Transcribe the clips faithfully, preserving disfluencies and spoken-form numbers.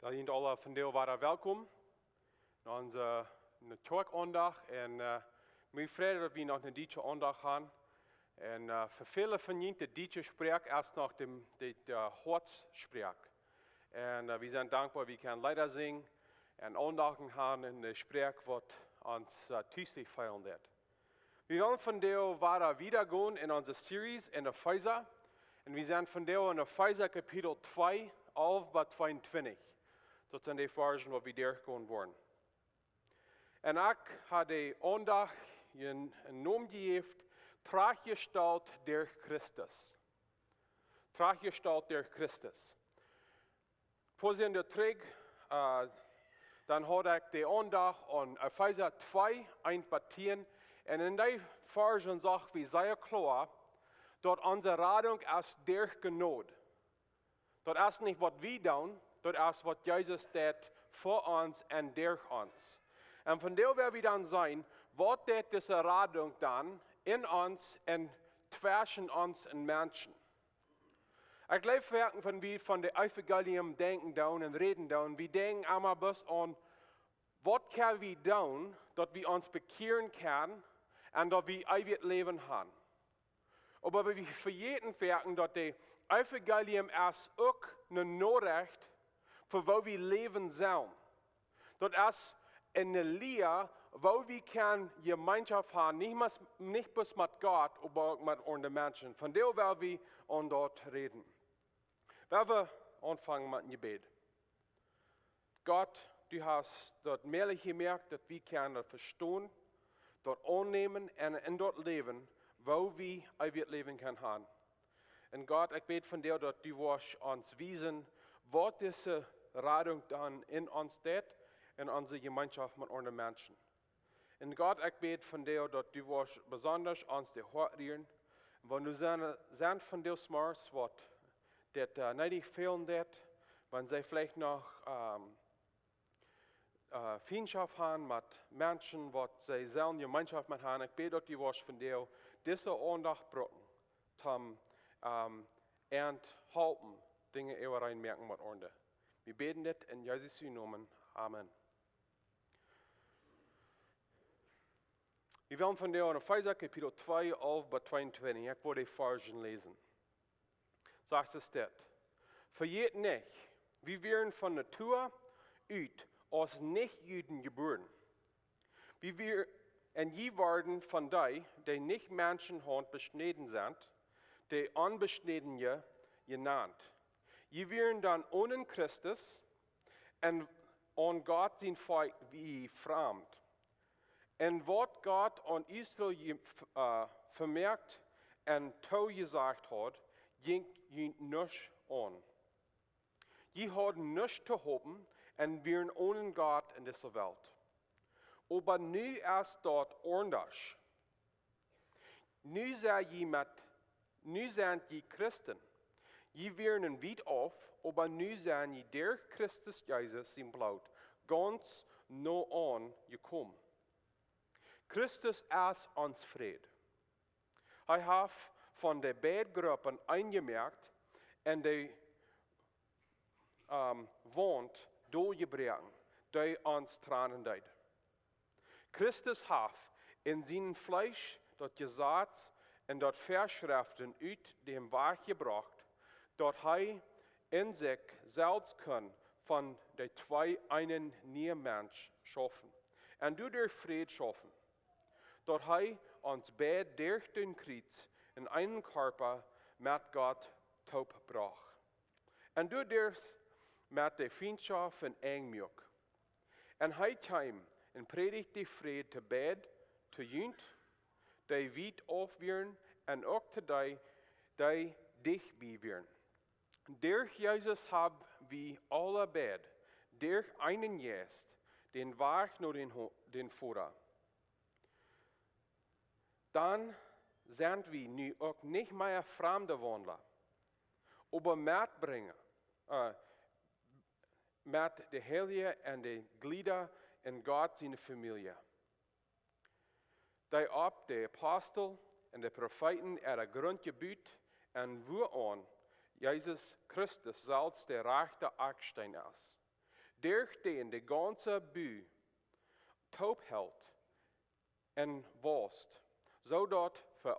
Well junt aula vondoag wada welkom no onse, no Kjoakj Aundacht. Un, äh, mie freit daut wie noch eene dietsche Aundacht haben. Un, äh, fa väle von junt, de dietsche Sproak es noch de, de, de Hoatsproak. Un, äh, wie sent dankboa, wie kjennen Leeda sinjen un Aundachten haben en de Sproak waut ons, äh, tus feelen deit. Wie wellen vondoag wada wieda gonen en onse Series en Efeesa. Un wie sent vondoag en Efeesa Kapitel twee, alf bat tweeuntwintich. Daut sent de Varzen waut wie derchgonen woaren. Un ekj hab de Aundacht een, een Nomen jejäft: Trajchtjestalt derch Christus. Trajchtjestalt derch Christus. Fa sent doa trigj, äh, dan haud ekj de Aundacht aun Efeesa twee, eent bat tieen. Un en dee Varzen sach wie sea kloa, daut onse Radunk es derch Jnod. Daut es nich waut wie doonen, daut es waut Jesus deed fa ons un derch ons. Un vondoag woa wie dan seenen, waut deed dise Radunk dan en ons un tweschen ons un Menschen. Ekj jleew, werkjlich, wan wie von de Evangelium denkjen doonen un räden doonen, wie denkjen emma bloos aun, waut kjenn wie doonen, daut wie ons bekjieren kjennen un daut wie eewjet Läwen haben. Oba wie vejäten werkjlich, daut de Evangelium es uk eene Norecht fa woo wie läwen sellen. Daut es eene Lia, woo wie kjennen Jemeenschoft haben, nich bloos, nich bloos met Gott, oba uk met aundre Menschen. Vondoag well wie aun daut räden. Well wie aunfangen met een Jebäd. Gott, du hast daut mäajlich jemoakt, daut wie kjennen daut vestonen, daut aunnämen un en daut läwen, woo wie eewjet Läwen kjennen haben. Un Gott, ekj bäd vondoag, daut du woascht ons wiesen, waut dise Radunk dan en ons deed, en onse Jemeenschoft met aundre Menschen. Un Gott, ekj bäd vondoag, daut du woascht besonda ons de Hoat rieren. Wan doa sent, sent vondoag Menschen waut dit, äh, needich feelen deit, wan see veleicht noch, ähm, äh, Fientschoft haben met Menschen waut see sellen Jemeenschoft met haben, ekj bäd, daut du woascht vondoag dise Aundacht brucken, om, ähm, an halpen Dinja äwareen moaken met aundre. Wie bäden dit en Jesus sienen Nomen. Amen. Wie wellen vondoag en Efeesa Kapitel twee, alf bat tweeuntwintich. Ekj well de Varzen läsen. Sajcht et dit: Vejät nich, wie wieren von Natua ut aus Nichtjuden jebuaren. Wie wier-, un jie worden von dee, dee nich Menschenhaunt beschnäden sent, de Onbeschnädene jenant. Jie wieren dan onen Christus, un aun Gott sien Volkj wie framd. Un waut Gott aun Israel je-, äh, vemoakt un toojesajcht haud, jinkj junt nuscht aun. Jie hauden nuscht to hopen un wieren onen Gott en dise Welt. Oba nu es daut aundasch. Nu sent jie met, nu sent jie Christen. Jie wieren wiet auf, oba nu sent jie derch Christus Jesus sien Bloot gaunz no aun jekomen. Christus es ons Fräd. Hee haft von de beid Gruppen eenjemoakt un de, ähm, Waunt doljebroaken, dee ons trannen deed. Christus haft en sien Fleesch daut Jesaz un daut Väaschreften ut däm Wajch jebrocht, daut hee en sikj selfst kunn von de twee eenen nieen Mensch schaufen un doaderch Fräd schaufen, daut hee ons beid derch daut Kjriez en eenen Kjarpa met Gott toop brocht un doaderch met de Fientschoft een Enj muak. Un hee kjeem un prädicht de Fräd to beid, to junt, dee wiet auf wieren, un uk to dee, dee dicht bie wieren. Derch Jesus hab wie aule beid, derch eenen Jeist, dän Wajch no dän Ho-, dän Voda. Dan sent wie nu uk nich mea Framdewaundla, oba Metbrinja, äh, met de Heilje un de Jlieda en Gott siene Famielje, dee opp de Apostel un de Profeeten äa Grunt jebut un wuaraun Jesus Christus selfst de rajchta Akjsteen es. derch dän de gaunze Boo toop helt un waust, soo daut fa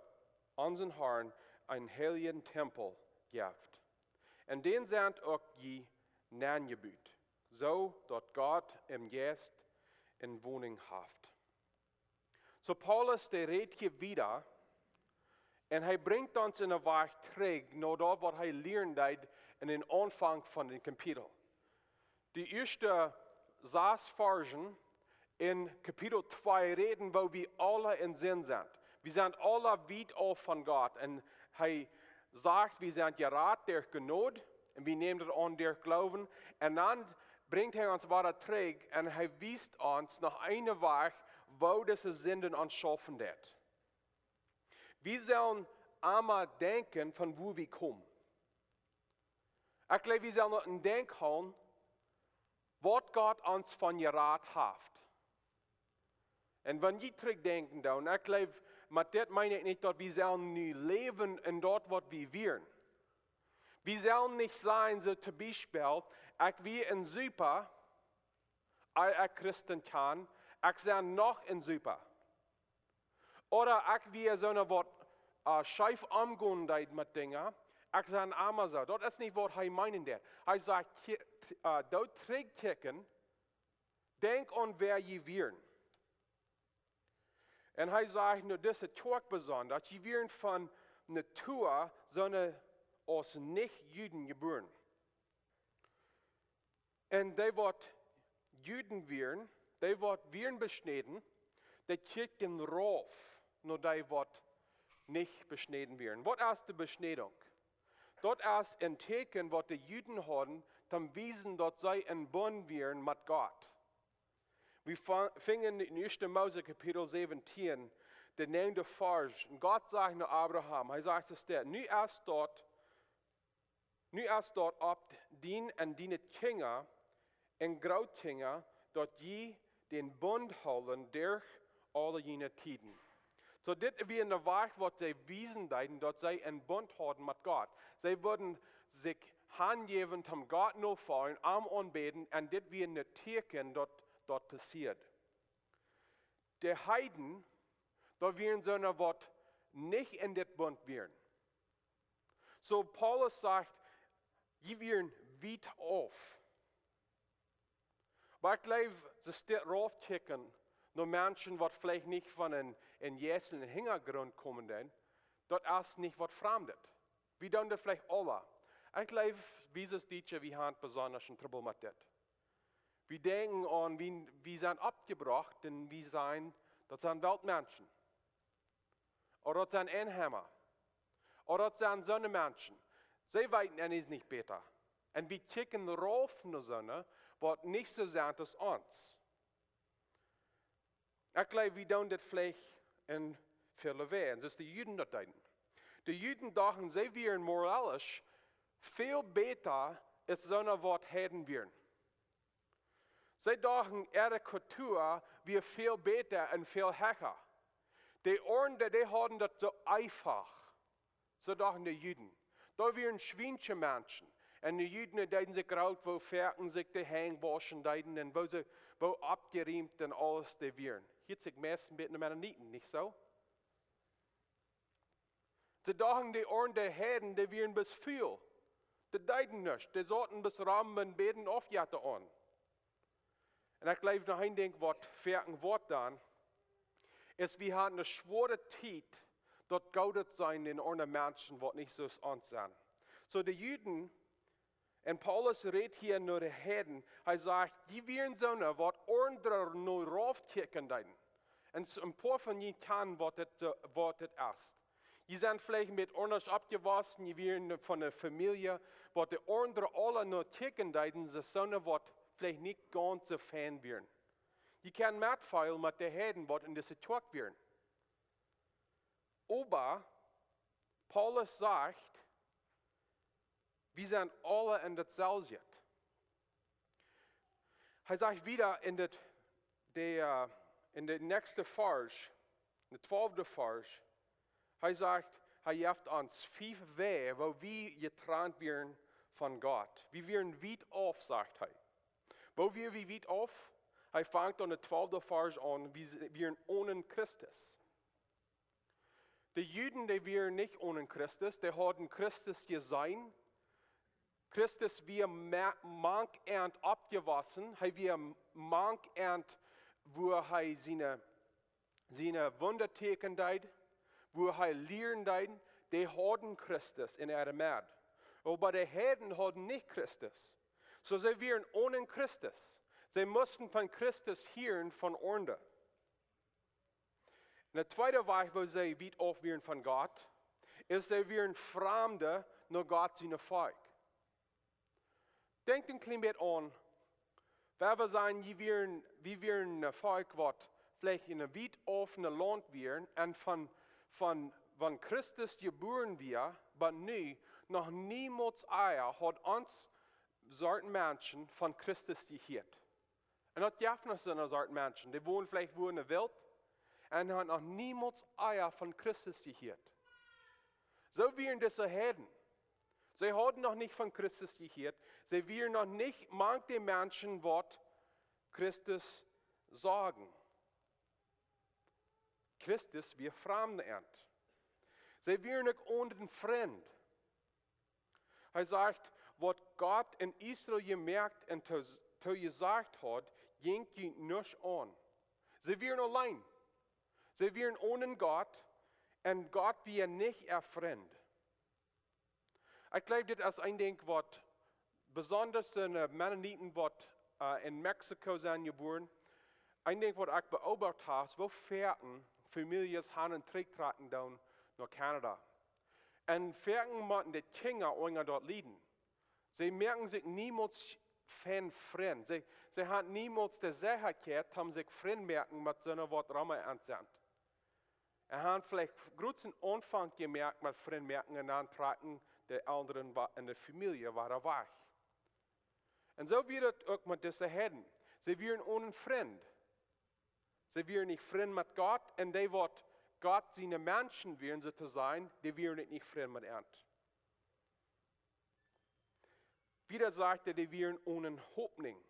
onsen Harn een heiljen Tempel jeft. Un dän sent uk jie nenjebut, soo daut Gott em Jeist eene Woninj haft. Soo Paulus, dee rät hia wieda un hee brinjt ons en de Wajch trigj no daut, waut hee lieren deed en dän Aunfank von dän Kapitel. De ieeschte sas Varzen en Kapitel twee räden, woo wie aula en Sind sent. Wie sent aula wiet auf von Gott. Un hee sajcht, wie sent jerat derch Jnod un wie nämen daut aun derch Gloowen. Un dan brinjt hee ons wada trigj un hee wiest ons no eenen Wajch, woo dise Sind ons schaufen deit. Wie sellen emma denkjen von wua wie komen. Ekj jleew, wie sellen daut en Denkj hoolen, waut Gott ons von jerat haft. Un wan jie trigj denkjen doonen, ekj jleew, met dit meen ekj nich, daut wie sellen nu läwen en daut, waut wie wieren. Wie sellen nich sajen, soo toom Biespel, ekj wia en Supa, ea ekj Christen wort, ekj sie noch en Supa. Ooda ekj wia soona, waut, äh, scheef omgonen deed met Dinja, ekj sie emma soo. Daut es nich, waut hee meenen deit. Hee sajcht, kje-, äh, doo trigj kjikjen, denkj aun, wäa jie wieren. Un hee sajcht, nu, dise Kjoakj besonda, jie wieren von Natua soone aus Nich-Juden jebuaren. Un dee, waut Juden wieren, dee, waut wieren beschnäden, dee kjikjten rauf no dee, waut nich beschnäden wieren. Waut es de Beschnädunk? Daut es een Tieekjen, waut de Juden hauden, toom wiesen, daut see en Bund wieren met Gott. Wie fa-, finjen en ieeschte Mose Kapitel säwentieen, de näajende Varsch. Un Gott sajcht no Abraham, hee sajcht, es dit, nu es daut, nu es daut opp dien un diene Kjinja un Grootkjinja, daut jie dän Bund hoolen derch aule june Tieden. Soo, dit wia een Wajch, waut see wiesen deeden, daut see en Bund hauden met Gott. See wudden sikj hanjäwen, toom Gott nofoljen, am aunbäden, un dit wia een Tieekjen, daut daut passieed. De Heiden, daut wieren soone, waut nich en dit Bund wieren. Soo Paulus sajcht, jie wieren wiet auf. Oba ekj jleew, see steit rauf kjikjen no Menschen, waut veleicht nich von een, een jeistlichen Hinjagrunt komen, dan daut es nich waut Framdet. Wie doonen daut veleicht aula. Ekj jleew, wie aus Dietsche, wie haben besonda een Trubbel met dit. Wie denkjen aun, wie, wie sent oppjebrocht un wie sent, daut sent Weltmenschen. Ooda daut sent Enheima. Ooda daut sent soone Menschen. See weeten, un es nich bäta. Un wie kjikjen rauf no soone, waut nich soo sent aus ons. Ekj jleew, wie doonen dit veleicht en väle Wäaj, soo aus de Juden daut deeden. De Juden dochten, see wieren moralisch väl bäta aus soone, waut Heiden wieren. See dochten, äare Kultua wia väl bäta un väl hecha. De Oarme, dee hauden daut soo eefach. Soo dochten de Juden. Daut wieren schwiensche Menschen. Un de Juden deeden sikj groot, woo foaken see sikj de Henj wauschen deeden un woo see, woo oppjerieemt un aules dee wieren. Hieet sikj meist een bät no Mennoniten, nich soo? See dochten, de Oarme, de Heiden, dee wieren bloos ful. Dee deeden nuscht. Dee sauten bloos rom un bäden Aufjetta aun. Un ekj jleew, noch een Dinkj, waut foaken woat dan, es, wie haben eene schwoare Tiet, daut Gott daut sent dän aundren Menschen, waut nich soo aus ons sent. Soo de Juden, un Paulus rät hia no de Heiden, hee sajcht, jie wieren soone, waut aundre no rauf kjikjen deeden. Un s-, een poa von junt kjanen, waut dit, äh, waut dit es. Jie sent veleicht met aundasch oppjewossen, jie wieren von eene Famielje, waut de aundre aula no kjikjen deeden, soo soone, waut veleicht nich gaunz soo fein wieren. Jie kjennen metfeelen met de Heiden, waut en dise Kjoakj wieren. Oba Paulus sajcht, wie sent aula en daut selwje. Hee sajcht wieda en daut, de, äh, en de näakjste Varsch, de twalfte Varsch, hee sajcht, hee jeft ons fief Wäaj, woo wie jetrant wieren von Gott. Wie wieren wiet auf, sajcht hee. Woo wia wie wiet auf? Hee fangt aun de twalfte Varsch aun, wie wieren onen Christus. De Juden, dee wieren nich onen Christus, dee hauden Christus jeseenen. Christus wia ma-, mank an oppjewossen, hee wia mank an, wua hee siene, siene Wundatieekjen deed, wua hee lieren deed, dee hauden Christus en äare Med. Oba de Heiden hauden nich Christus. Soo see wieren onen Christus. See musten von Christus hieren von aundre. Un de tweede Wajch, woo see wiet auf wieren von Gott, es, see wieren Framde no Gott sien Volkj. Denkjt een kjlien bät aun, wua wie sent, wie wieren, wie wieren een Volkj, waut veleicht en een wiet auf een Launt wieren un von, von, von Christus jebuaren wia, oba nu noch niemols ea haud ons Sort Menschen von Christus jehieet. Un daut jeft noch soone Sort Menschen, dee wonen veleicht wua en de Welt un haben noch niemols ea von Christus jehieet. Soo wieren dise Heiden. See hauden noch nich von Christus jehieet. See wieren noch nich mank de Menschen, waut Christus sagen. Christus wia framd an an. See wieren uk onen Frint. Hee sajcht, waut Gott en Israel jemoakt un to, to jesajcht haud, jinkj junt nuscht aun. See wieren auleen. See wieren onen Gott un Gott wia nich äa Frint. Ekj jleew, dit es een Dinkj, waut besonda en, äh, Mennoniten, waut, äh, en Mexiko sent jebuaren, een Dinkj, waut ekj beoobacht hab, es, woo foaken Famieljes han un trigjtrakjen doonen no Kanada. Un foaken motten de Kjinja unja daut lieden. See moaken sikj niemols fein Frind. See, see haben niemols de Sechaheit, om sikj Frind moaken met soone, waut romma an sent. Un haben veleicht grooten Aunfank jemoakt met Frind moaken un dan trakjen de aundre wa-, en de Famielje wada wajch. Un soo wia daut uk met dise Heiden. See wieren onen Frint. See wieren nich Frind met Gott un dee, waut Gott siene Menschen wieren, soo to sajen, dee wieren uk nich Frind met an. Wieda sajcht hee, dee wieren onen Hopninj.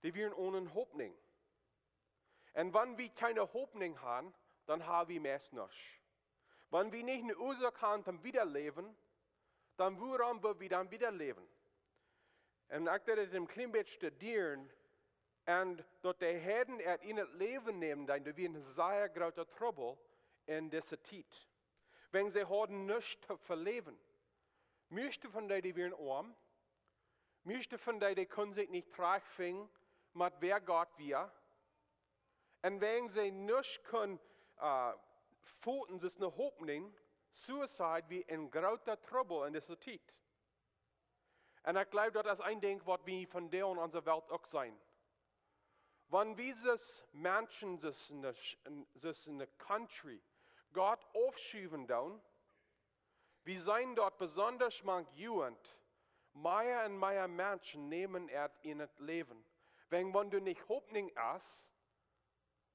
Dee wieren onen Hopninj. Un wan wie kjeene Hopninj haben, dan haben wie meist nuscht. Wan wie nich eene Uasoak haben toom wieda läwen, dan wuarom well wie dan wieda läwen? Un ekj deed daut een kjlien bät studieren, un daut de Heiden et en daut Läwen nämen, dan doa wia een sea groota Trubbel en dise Tiet. Wäajen see hauden nuscht to veläwen. Mieeschte von dee, dee wieren oam. Mieeschte von dee, dee kunnen sikj nich trigjfinjen met wäa Gott wia. Un wäajen see nuscht kunnen, äh, foten, daut es eene Hopninj, Suicide wia een groota Trubbel en dise Tiet. Un ekj jleew, daut es een Dinkj, waut wie vondoag en onse Welt uk seenen. Wan wie aus Menschen, aus eene, aus eene country, Gott aufschuwen doonen, wie seenen daut besonda mank Jugend, mea un mea Menschen nämen et en daut Läwen. Wäajen wan doa nich Hopninj es,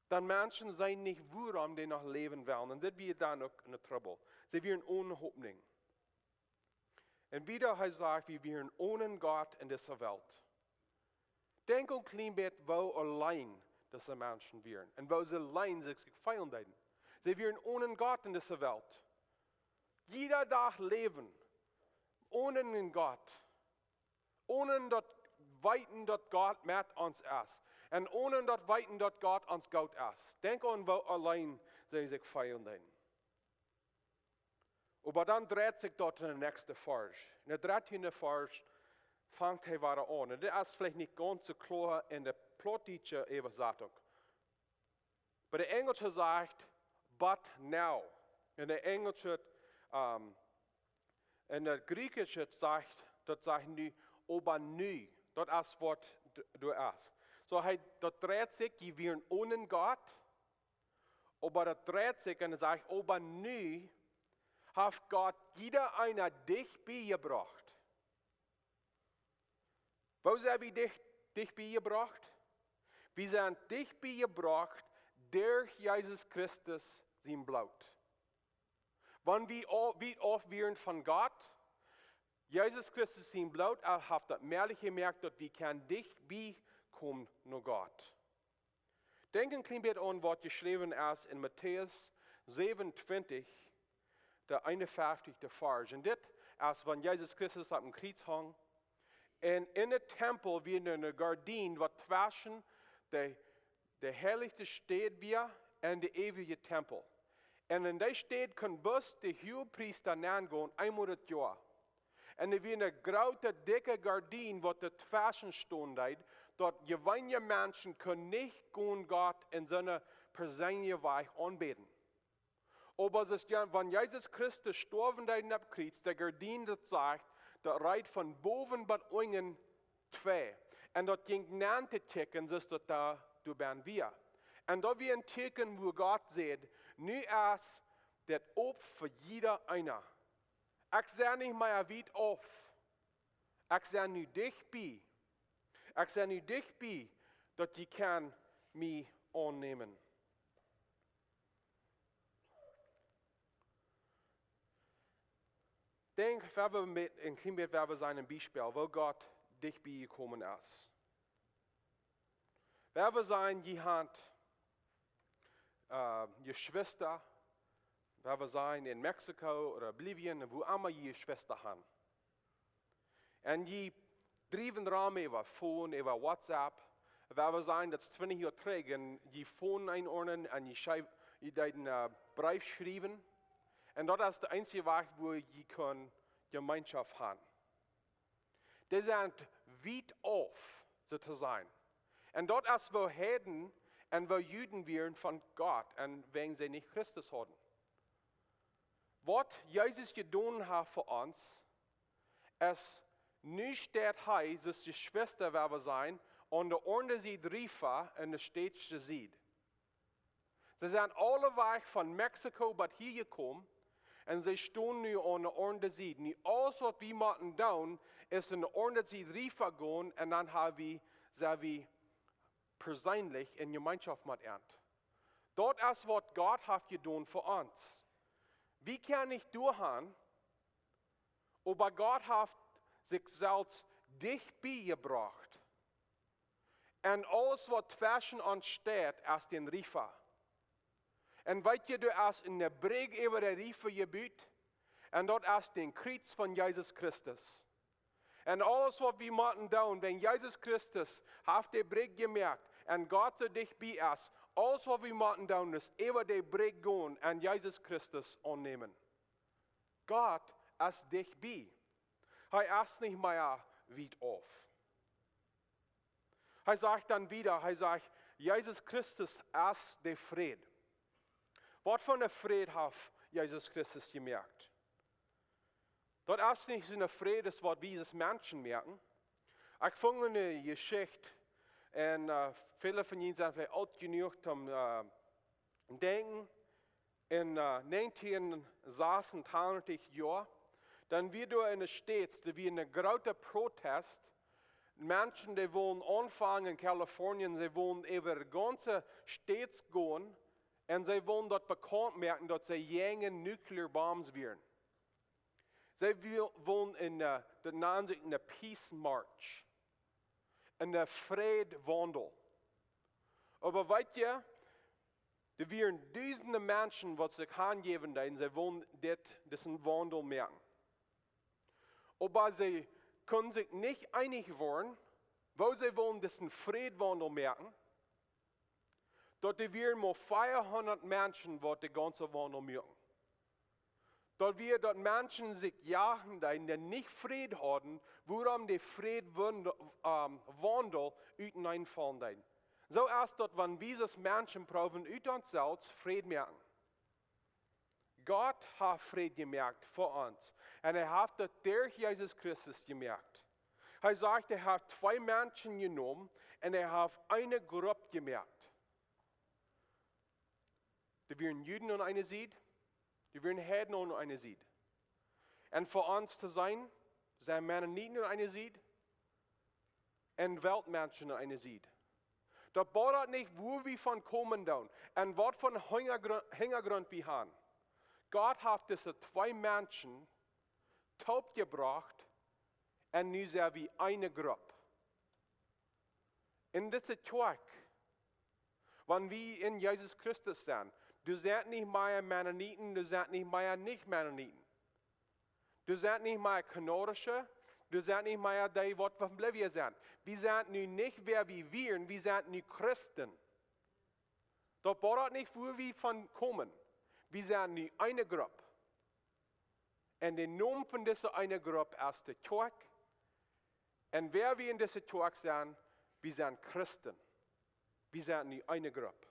dan Menschen seenen nich, wuarom dee noch läwen wellen. Un dit wia dan uk een Trubbel. See wieren onen Hopninj. Un wieda hee sajcht, wie wieren onen Gott en dise Welt. Denkj een kjlien bät, woo auleen dise Menschen wieren un woo see auleen sikj, sikj feelen deeden. See wieren onen Gott en dise Welt. Jieda Dach läwen onen Gott. Onen daut weeten, daut Gott met ons es. Un onen daut weeten, daut Gott ons goot es. Denkj aun, woo auleen see sikj feelen deeden. Oba dan dreit sikj daut en de näakjste Varsch. En de dartieende Varsch fangt hee wada aun. Un dit es veleicht nich gaunz soo kloa en de plautdietsche Äwasatunk. Bie de enjelsche sajcht, "But now." En de enjelsche, ähm, en de griechische sajcht, daut sajcht nu, "Oba nu." Daut es waut d-, doa es. Soo hee, daut dreit sikj, jie wieren onen Gott, oba daut dreit sikj un hee sajcht, "Oba nu haft Gott jieda eena dicht bie jebrocht." Woo sent wie dicht, dicht bie jebrocht? Wie sent dicht bie jebrocht derch Jesus Christus sien Bloot. Wan wie au-, wiet auf wieren von Gott, Jesus Christus sien Bloot, hee haft daut mäajlich jemoakt, daut wie kjennen dicht bie komen no Gott. Denkj een kjlien bät aun, waut jeschräwen es en Matäus 27, de 51. Varsch. Un dit es, wan Jesus Christus opp een Kjriez hung. Un en dän Tempel wia eene Gardien, waut tweschen de, de heilichste Städ wia un de eewje Tempel. Un en dee Städ kunn bloos de Huagepriesta nengonen, eemol daut Joa. Un doa wia eene groote, dikje Gardien, waut doa tweschen stunt, daut jeweenelje Menschen kunnen nich gonen Gott en soone perseenelje Wies aunbäden. Oba aus Je-, wan Jesus Christus storwen deed opp Kjriez, de Gardien, daut sajcht, daut reet von bowen bat unjen twei. Un daut jinkj nenn to kjikjen, soo daut doa, doa benn wia. Un daut wia een Tieekjen, wua Gott säd: "Nu es dit op fa jieda eena. Ekj sie nich mea wiet auf. Ekj sie nu dicht bie. Ekj sie nu dicht bie, daut jie kjennen mie aunnämen." Denkj, wie haben met een kjlien bät, wie haben sien Biespel, woo Gott dicht bie jekomen es. Wie haben sien, jie haben, äh, Jeschwista, wie haben sien en Mexiko ooda Bolivien, wua emma jie Jeschwista haben. Un jie driewen rom äwa Phone, äwa WhatsApp. Wie haben sien, daut es twintich Joa trigj, un jie Phone eenordnen un jie schreew-, jie deeden, äh, Breew schriewen. Un daut es de eensje Wajch, wua jie kjennen Jemeenschoft haben. Dee sent wiet auf, soo to sajen. Un daut es, woo Heiden un woo Juden wieren von Gott un wäajen see nich Christus hauden. Waut Jesus jedonen haft fa ons, es, nu steit hee, soo aus Jeschwista, wua wie sent, aun de aundre Sied River, aun de stautssche Sied. See sent aule Wajch von Mexiko bat hia jekomen un see stunden nu aun de aundre Sied. Nu, aules waut wie motten doonen, es aun de aundre Sied River gonen un dan haben wie, sent wie perseenlich en Jemeenschoft met an. Daut es, waut Gott haft jedonen fa ons. Wie kjennen nich derch gonen, oba Gott haft sikj selfst dicht bie jebrocht. Un aules, waut tweschen ons steit, es dän River. Un weet jie, doa es eene Brigj äwa dän River jebut. Un daut es daut Kjriez von Jesus Christus. Un aules, waut wie motten doonen, wan Jesus Christus haft de Brigj jemoakt un Gott soo dicht bie es, aules, waut wie motten doonen, es äwa de Brigj gonen un Jesus Christus aunnämen. Gott es dicht bie. Hee es nich mea wiet auf. Hee sajcht dan wieda, hee sajcht, Jesus Christus es de Fräd. Waut fa een Fräd haft Jesus Christus jemoakt? Daut es nich soon Fräd, aus waut wie aus Menschen moaken. Ekj fung eene Jeschicht, un, äh, väle von junt sent veleicht oolt jenuach om, äh, denkjen, en, äh, 1986 Joa, dan wia doa en de States, doa wia een groote Protest. Menschen, dee wullen aunfangen en Kalifornien, see wullen äwa de gaunze States gonen un see wullen daut bekaunt moaken, daut see jäajen nuclear bombs wieren. See wil-, wullen en, äh, daut nand sikj eene Peace March, eene Frädwaundel. Oba weet jie, doa wieren dusende Menschen, waut sikj hanjäwen deeden, see wullen dit, disen Waundel moaken. Oba see kunnen sikj nich eenich woaren, woo see wullen disen Frädwaundel moaken, daut doa wieren mau veahundat Menschen, waut dän gaunzen Waundel muaken. Daut wia, daut Menschen sikj jagen deeden, dee nich Fräd hauden, wuarom de Fräd wund-, ähm, Waundel utenaundafaulen deed. Soo es daut, wan wie aus Menschen proowen, ut ons selfst Fräd moaken. Gott haft Fräd jemoakt fa ons. Un hee haft daut derch Jesus Christus jemoakt. Hee sajcht, hee haft twee Menschen jenomen un hee haft eene Grupp jemoakt. Doa wieren Juden aun eene Sied, doa wieren Heiden aun eene Sied. Un fa ons to sennen, sent Mennoniten aun eene Sied un Weltmenschen aun eene Sied. Daut bediet nich, wua wie von komen doonen un waut fa Hinjagru-, Hinjagrunt wie haben. Gott haft dise twee Menschen toop jebrocht Un nu sent wie eene Grupp. En dise Kjoakj, wan wie en Jesus Christus sent, doa sent nich mea Mennoniten, doa sent nich mea Nich-Mennoniten. Doa sent nich mea Kanadische, doa sent nich mea dee, waut von Bolivien sent. Wie sent nu nich wäa wie wieren, wie sent nu Christen. Daut bediet nich, wua wie von komen. Wie sent nu eene Grupp. Un de Nomen von dise eene Grupp es de Kjoakj. Un wäa wie en dise Kjoakj sent, wie sent Christen. Wie sent nu eene Grupp.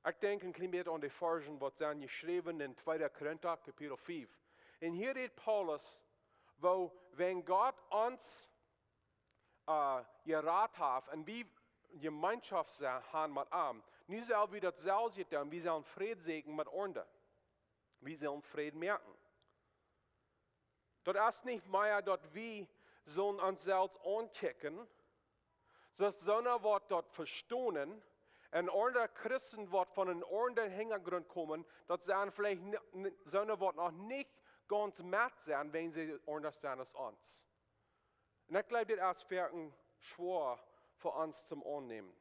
Ekj denkj een kjlien bät aun de Varzen, waut sent jeschräwen en tweede Korinta, Kapitel fief. Un hia rät Paulus, woo, wan Gott ons äh, jerat haft un wie Jemeenschoft se-, haben met am. Nu sell wie daut selfst doonen, wie sellen Fräd sieekjen met aundre. Wie sellen Fräd moaken. Daut es nich mea, daut wie sellen ons selfst aunkjikjen, soo aus soone, waut daut vestonen, un aundre Christen, waut von eenen aundren Hinjagrunt komen, daut sent veleicht ni-, ni-, soone, waut noch nich gaunz met sent, wan see aundasch sent aus ons. Un ekj jleew, dit es werkjlich schwoa fa ons to aunnämen.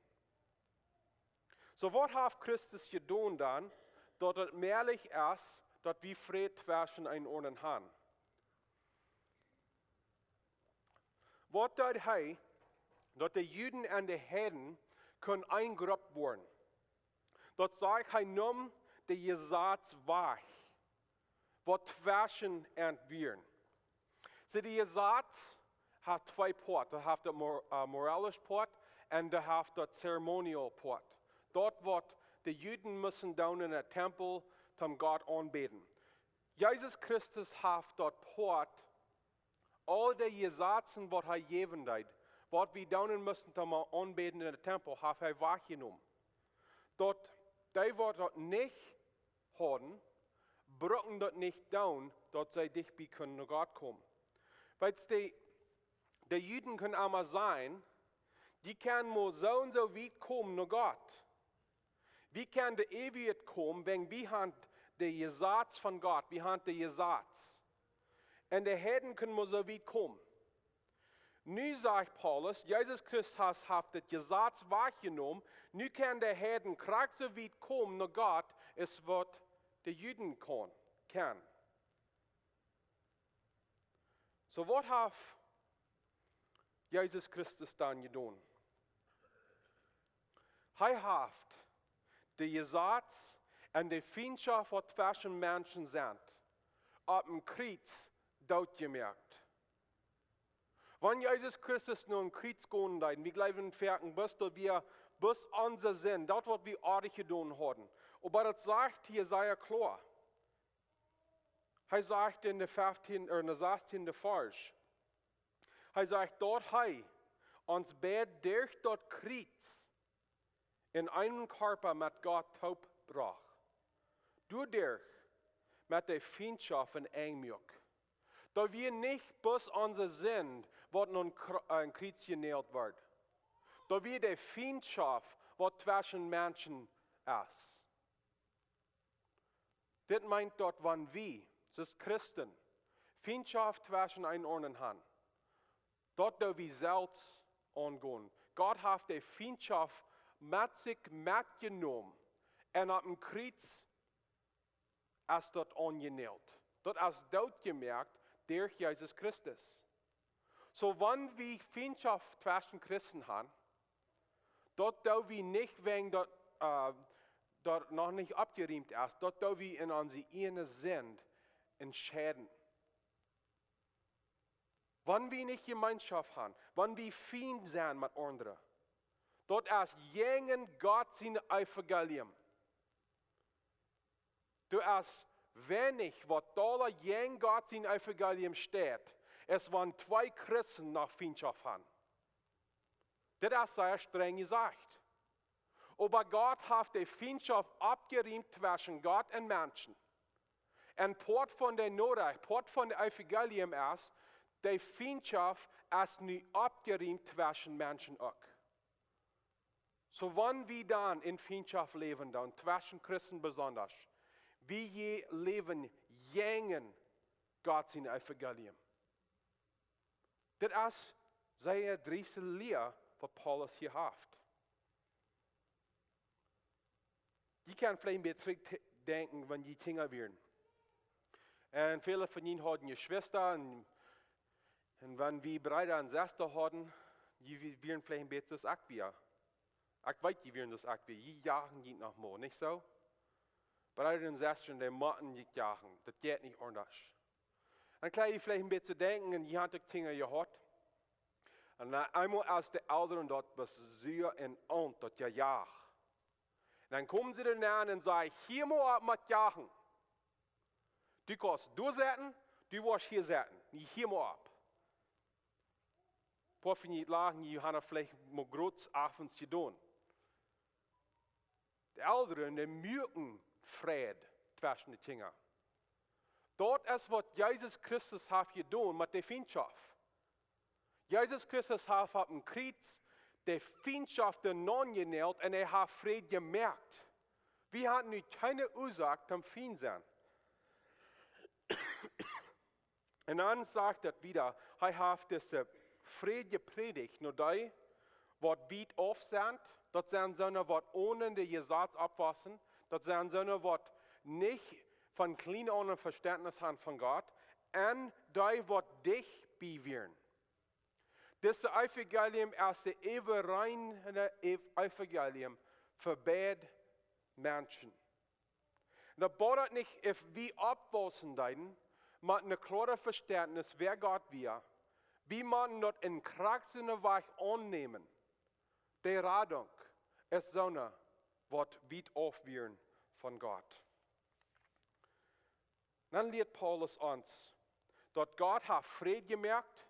Soo, waut haft Christus jedonen dan, daut et mäajlich es, daut wie Fräd tweschen eenaunda haben? Waut deed hee, daut de Juden un de Heiden kunnen eene Grupp woaren? Daut sajcht, hee neem de Jesaz wajch, waut tweschen an wieren. See, de Jesaz haft twee Poat. Daut haft daut mor-, äh, moralisch Poat un daut haft daut zeremonial Poat. Daut, waut de Juden musten doonen en dän Tempel, om Gott aunbäden. Jesus Christus haft daut Poat, aul de Jesazen, waut hee jäwen deed, waut wie doonen musten, om aunbäden en dän Tempel, haft hee wajchjenomen. Daut dee, waut daut nich hauden, bruckten daut nich doonen, daut see dichtbie kunnen no Gott komen. Wiels de, de Juden kunnen emma sajen, dee kjennen mau soo un soo wiet komen no Gott. Wie kjennen de Eewichkjeit komen, wan wie haben de Jesaz von Gott, wie haben de Jesaz. Un de Heiden kunnen mau soo wiet komen. Nu sajcht Paulus, Jesus Christus haft daut Jesaz wajchjenomen, nu kjennen de Heiden krakjt soo wiet komen no Gott, aus waut de Juden kaun-, kjennen. Soo, waut haft Jesus Christus dan jedonen? Hee haft de Jesaz un de Fientschoft, waut tweschen Menschen sent, opp een Kjriez dootjemoakt. Wan Jesus Christus no een Kjriez gonen deed, wie jleewen foaken bloos, daut wia bloos onse Sind, daut, waut wie oajch jedonen hauden. Oba daut sajcht hia sea kloa. Hee sajcht en de feftiende, ea, en de sastieende Varsch. Hee sajcht, daut hee ons beid derch daut Kjriez en eenen Kjarpa met Gott toop brocht. Doaderch met de Fientschoft een Enj muak. Daut wia nich bloos onse Sind, waut no een Kr-, een Kjriez jenäajelt wort. Daut wia de Fientschoft, waut tweschen Menschen es. Dit meent daut, wan wie, aus Christen, Fientschoft tweschen eenaunda haben, daut doo wie selfst aungonen. Gott haft de Fientschoft met sikj metjenomen un opp een Kjriez es daut aunjenäajelt. Daut es dootjemoakt derch Jesus Christus. Soo, wan wie Fientschoft tweschen Christen haben, daut doo wie nich wäajen daut, ea, daut noch nich oppjerieemt es, daut doo wie en onse ieejne Sind entscheiden. Wan wie nich Jemeenschoft haben, wan wie Fiend sent met aundre, daut es jäajen Gott sien Evangelium. Doa es weinich, waut dolla jäajen Gott sien Evangelium steit, aus wan twee Christen noch Fientschoft haben. Dit es sea strenj jesajcht. Oba Gott haft de Fientschoft oppjerieemt tweschen Gott un Menschen. Un Poat von de Norecht, Poat von de Evangelium es, de Fientschoft es nu oppjerieemt tweschen Menschen uk. Soo, wan wie dan en Fientschoft läwen, dan tweschen Christen besonda, wie je-, läwen jäajen Gott sien Evangelium. Dit es sea drieste Lia, waut Paulus hia haft. Jie kjennen veleicht een bät trigj denkjen, wan jie Kjinja wieren. Un väle von junt hauden Jeschwista un, un wan wie Breeda un Sestren hauden, jie wie-, wieren veleicht een bät soo aus ekj wia. Ekj weet, jie wieren soo aus ekj wia. Jie jagen junt noch mol, nich soo? Breeda un Sestren, dee motten junt jagen. Daut jeit nich aundasch. Dan kjrie jie veleicht een bät denkjen, un jie haben uk Kjinja jehaut. Un dan eemol aus de Elren daut wia, soo een Aunt daut jejach. Un dan komen see doa aun un sajen: "Hia mau opp met jagen. Du kaust doa sitten, du woascht hia sitten. Nu hia mau opp." Poa von junt lachen, jie haben daut veleicht mol groots Owens jedonen. De Elren, dee muaken Fräd tweschen de Kjinja. Daut es waut Jesus Christus haft jedonen met de Fientschoft. Jesus Christus haft opp een Kjriez de Fientschoft doa aunjenäajelt un hee haft Fräd jemoakt. Wie haben nu kjeene Uasoak toom Fient sennen. Un dan sajcht daut wieda, hee haft disen Fräd jeprädicht no dee, waut wiet auf sent, daut sent soone, waut onen de Jesaz oppwossen, daut sent soone, waut nich von kjlien aun een Vestentnis haben von Gott, un dee, waut dicht bie wieren. Dit Evangelium es daut äwareine Ev-, Evangelium fa beid Menschen. Daut bediet nich, wan wie oppwossen deeden, met een kloaret Vestentnis, wäa Gott wia. Wie motten daut en Christus Wajch aunnämen. De Radunk es soone, waut wiet auf wieren von Gott. Dan lieet Paulus ons, daut Gott haft Fräd jemoakt,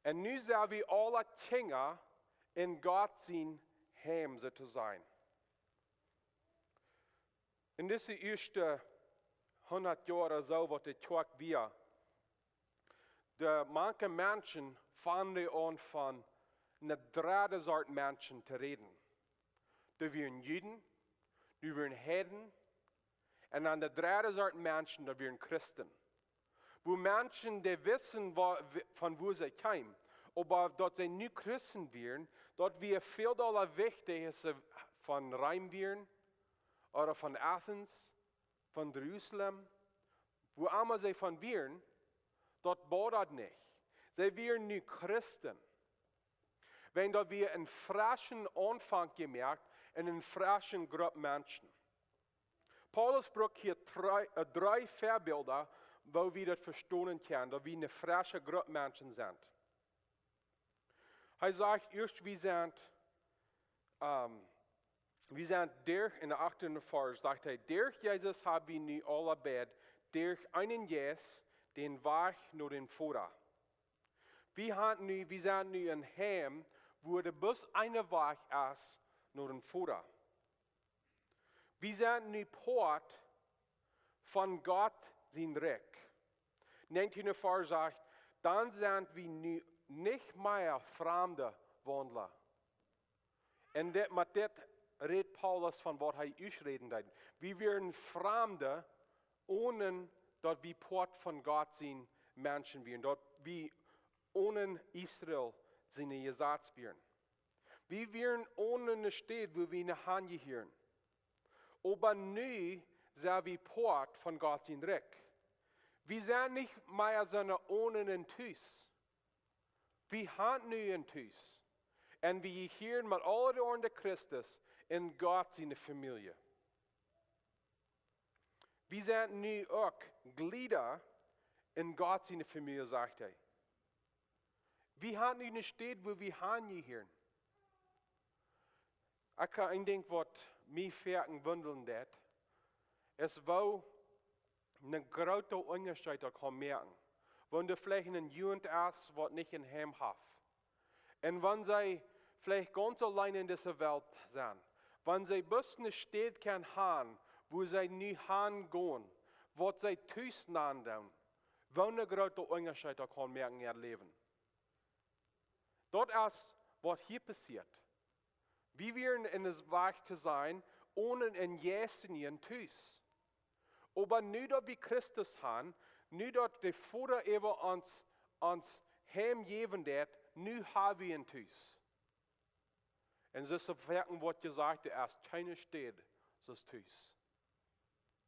un nu sent wie aule Kjinja en Gott sien Heim, soo to sajen. En dise ieeschte hundat Joa ooda soo, waut de Kjoakj wia, de manche Menschen fungen aun von eene dredde Sort Menschen to räden. Doa wieren Juden, doa wieren Heiden, un dan de dredde Sort Menschen, daut wieren Christen. Wua Menschen, dee wisten, wa-, w-, von wua see kjeemen, oba daut see nu Christen wieren, daut wia väl dolla wichtich, aus see von Rom wieren, ooda von Athens, von Jerusalem, wua emma see von wieren, daut bediet nich. See wieren nu Christen. Wan daut wia een freschen Aunfank jemoakt en eene fresche Grupp Menschen. Paulus brukt hia dree, äh, dree Väabilda, woo wie daut vestonen kjennen, daut wie eene fresche Grupp Menschen sent. Hee sajcht ieescht, wie sent, ähm, wie sent derch, en de achtende Varsch sajcht hee: "Derch Jesus hab wie nu aule beid, derch eenen Jeist, dän Wajch no dän Voda." Wie haben nu, wie sent nu en Heim, wua doa bloos een Wajch es no dän Voda. Wie sent nu Poat von Gott sien Rikj. Näajentieende Varsch sajcht: "Dan sent wie nu nich mea framde Waundla." Un dit, met dit rät Paulus von waut hee ieescht räden deed. Wie wieren Framde, onen daut wie Poat von Gott sien Menschen wieren, daut wie onen Israel sien Jesaz wieren. Wie wieren onen eene Städ, wua wie nich hanjehieren. Oba nu sent wie Poat von Gott sien Rikj. Wie sent nich mea soone onen een Tus. Wie haben nu een Tus. Un wie jehieren met aule de aundre Christen en Gott siene Famielje. Wie sent nu uk Jlieda en Gott siene Famielje, sajcht hee. Wie haben nu eene Städ, wua wie hanjehieren. Ekj kaun een Dinkj, waut mie foaken wundren deit, es, woo een groota Unjascheet daut kaun moaken, wan doa veleicht een Jugend es, waut nich een Heim haft. Un wan see veleicht gaunz auleen en dise Welt sent, wan see bloos eene Städ kjennen haben, wua see nu hangonen, waut see Tus nanen doonen, woo een groota Unjascheet daut kaun moaken en äa Läwen. Daut es, waut hia passieet. Wie wieren en disen Wajch to sennen, onen een jeistlichen Tus. Oba nu daut wie Christus haben, Nu daut de Voda äwa ons, ons Heim jäwen deit, nu ha wie een Tus. Un soo aus foaken woat jesajcht, doa es kjeene Städ soo aus Tus.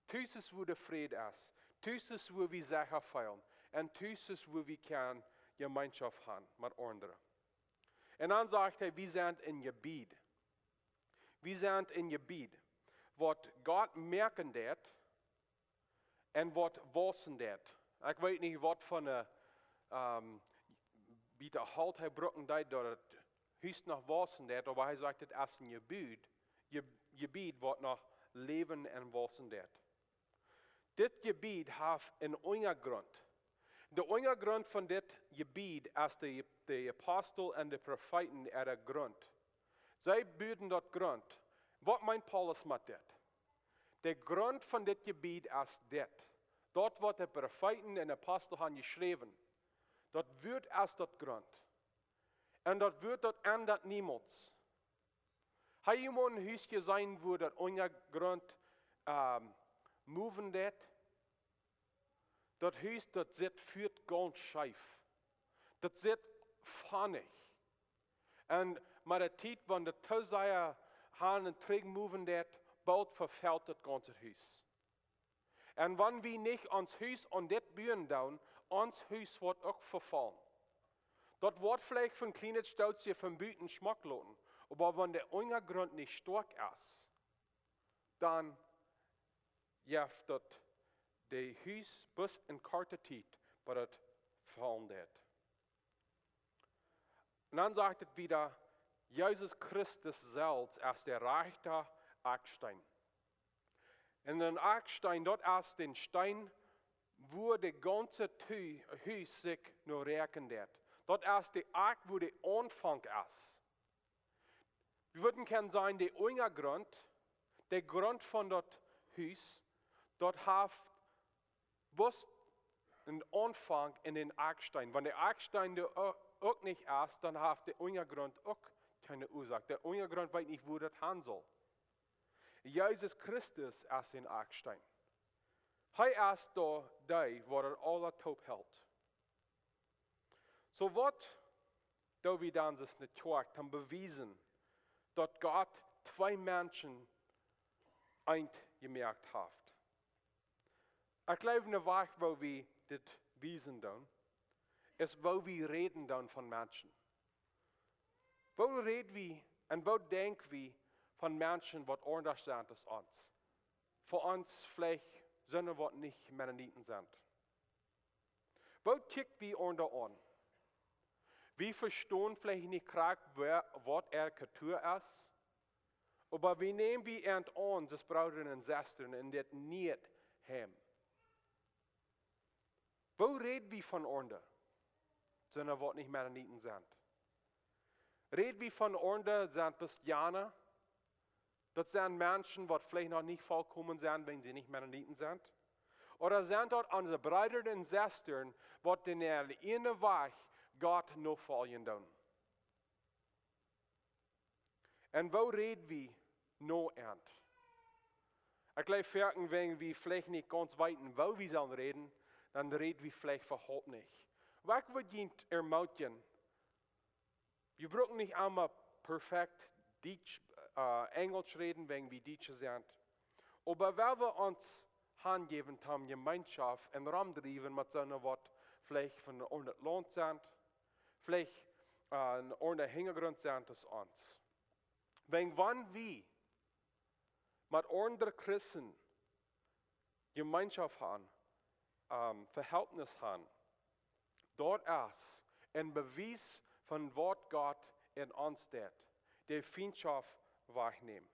Tus es wua de Fräd es. Tus es wua wie secha feelen. Un Tus es wua wie kjennen Jemeenschoft han met aundre. Un dan sajcht hee, wie sent een Jebied. Wie sent een Jebied, waut Gott moaken deit un waut wausen deit. Ekj weet nich waut fa een, ähm, bät Holt hee brucken deed, daut daut Hus noch wausen deit, oba hee sajcht, daut es een Jebied, Je-, Jebied waut noch läwen un wausen deit. Dit Jebied haft een Unjagrunt. De Unjagrunt von dit Jebied es de, de Apostel un de Profeeten äa Grunt. See buden daut Grunt. Waut meent Paulus met dit? De Grunt von dit Jebied es dit. Daut waut de Profeeten un Apostel han jeschräwen. Daut Wuat es daut Grunt. Un daut Wuat, daut endat niemols. Ha jie mol een Hus jeseenen, wua daut Unjagrunt, ähm, moven deit? Daut Hus, daut sitt foaken gaunz scheef. Daut sitt faunig. Un met de Tiet, wan daut too sea han un trigj moven deit, boolt vefelt daut gaunze Hus. Un wan wie nich ons Hus aun dit buen doonen, ons Hus woat uk vefaulen. Daut woat veleicht fa een kjlienet Stootje von buten schmock loten, oba wan de Unjagrunt nich stoakj es, dan jeft daut de Hus bloos een korte Tiet, waut daut faulen deit. Un dan sajcht et wieda, Jesus Christus selfst es de rajchta Akjsteen. Un een Akjsteen, daut es dän Steen, wua de gaunze Tu-, Hus sikj no räakjen deit. Daut es de Akj, wua de Aunfank es. Wie wudden kjennen sajen, de Unjagrunt, de Grunt von daut Hus, daut haft bloos een Aunfank en dän Akjsteen. Wan de Akjsteen doa uk, uk nich es, dan haft de Unjagrunt uk kjeene Uasoak. De Unjagrunt weet nich, wua daut han saul. Jesus Christus es een Akjsteen. Hee es doa dee, waut et aula toop helt. Soo waut doo wie dan aus ne Kjoakj, om bewiesen, daut Gott twee Menschen eent jemoakt haft? Ekj jleew, een Wajch, woo wie dit wiesen doonen, es, woo wie räden doonen von Menschen. Woo räd wie un woo denkj wie von Menschen, waut aundasch sent aus ons? Fa ons veleicht sent, waut nich Mennoniten sent. Woo kjikj wie an doa aun? Wie vestonen veleicht nich krakjt, wäa, waut äare Kultua es, oba wie nämen wie an aun, aus Breeda un Sestren en dit niee Heim. Woo räd wie von aundre, sent, waut nich Mennoniten sent? Räd wie von aundre, sent Christianen, daut sent Menschen, waut veleicht noch nich vollkomen sent, wan see nich Mennoniten sent? Ooda sent daut onse Breeda un Sestren, waut en äa eenen Wajch Gott nofoljen doonen? Un woo räd wie no an? Ekj jleew, foaken, wan wie veleicht nich gaunz weeten, woo wie sellen räden, dan räd wie veleicht äwahaupt nich. Oba ekj wudd junt ermutigen, wie brucken nich emma perfekt Dietsch, äh, Enjelsch räden, wan wie Dietsche sent. Oba wan wie ons hanjäwen, toom Jemeenschoft un romdriewen met soone, waut veleicht von een aundret Launt sent, veleicht, äh, een aundra Hinjagrunt sent aus ons. Wan, wan wie met aundre Christen Jemeenschoft han, ähm, Vehältnis han, daut es een Bewies von waut Gott en ons deit, de Fientschoft wajchnämen.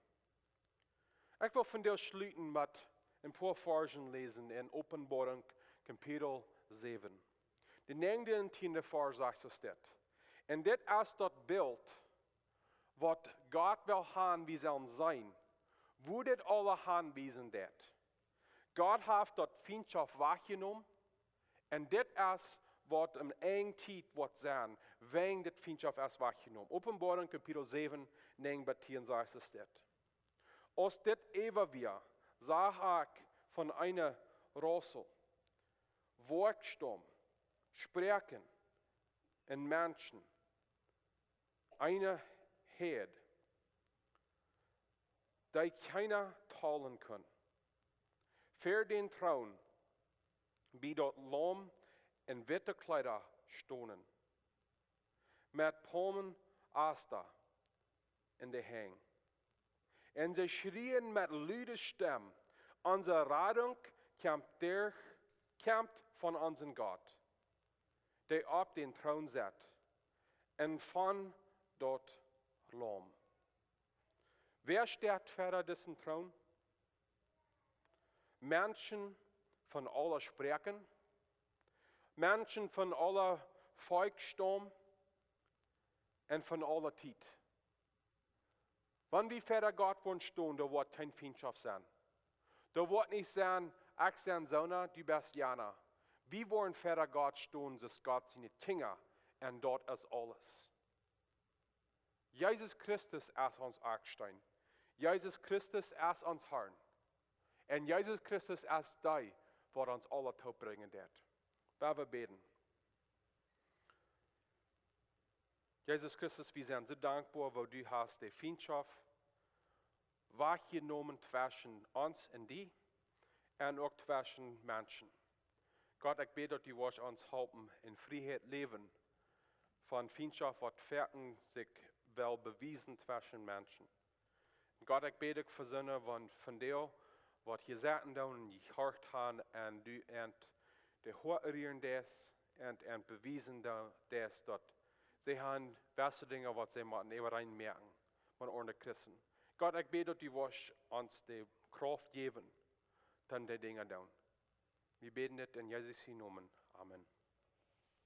Ekj well vondoag schluten met een poa Varzen läsen en Openboarunk, Kapitel säwen. De näajende un tiende Varsch sajcht dit. Un dit es daut Bilt, waut Gott well han, wie sellen seenen, wua dit aula hanwiesen deit. Gott haft daut Fientschoft wajchjenomen, un dit es, waut em Enj Tiet woat sennen, wan dit Fientschoft es wajchjenomen. Openboarunk, Kapitel säwen, näajen bat tieen sajcht dit. Aus dit äwa wia, sach ekj von eene Raussel, Woakjstaum, Spräakjen un Menschen, eene Häad, dee kjeena talen kunn, ver dän Troon bie daut Laum en witte Kjleeda stonen, met Palmenasta en de Henj. Un see schrieen met lude Stemm: Onse Radunk kjemt derch, kjemt von onsen Gott, dee opp dän Troon sett, un von daut Laum. Wäa steit ver disen Troon? Menschen von aule Spräakjen, Menschen von aule Volkjstaum un von aule Tiet. Wan wie ver Gott woaren stonen, doa woat kjeen Fientschoft sennen. Doa woat nich sennen: Ekj sie soona, du best jana. Wie woaren ver Gott stonen aus Gott siene Kjinja, un daut es aules. Jesus Christus es ons Akjsteen. Jesus Christus es ons Herr. Un Jesus Christus es dee, waut ons aule toopbrinjen deit. Lot ons bäden. Jesus Christus, wie sent soo dankboa, woo du hast de Fientschoft wajchjenomen tweschen ons un die un uk tweschen Menschen. Gott, ekj bäd, daut du woascht ons halpen en Frieheit läwen von Fientschoft, waut foaken sikj well bewiesen tweschen Menschen. Gott, ekj bäd uk fa soone, wan von dee, waut hia sitten doonen un jehorcht haben, un du an de Hoat rieren deist un an bewiesen do-, deist, daut see haben jewesse Dinja, waut see motten äwareen moaken, wan aundre Christen. Gott, ekj bäd, daut du woascht ons de Krauft jäwen, dan de Dinja doonen. Wie bäden dit en Jesus sienen Nomen. Amen.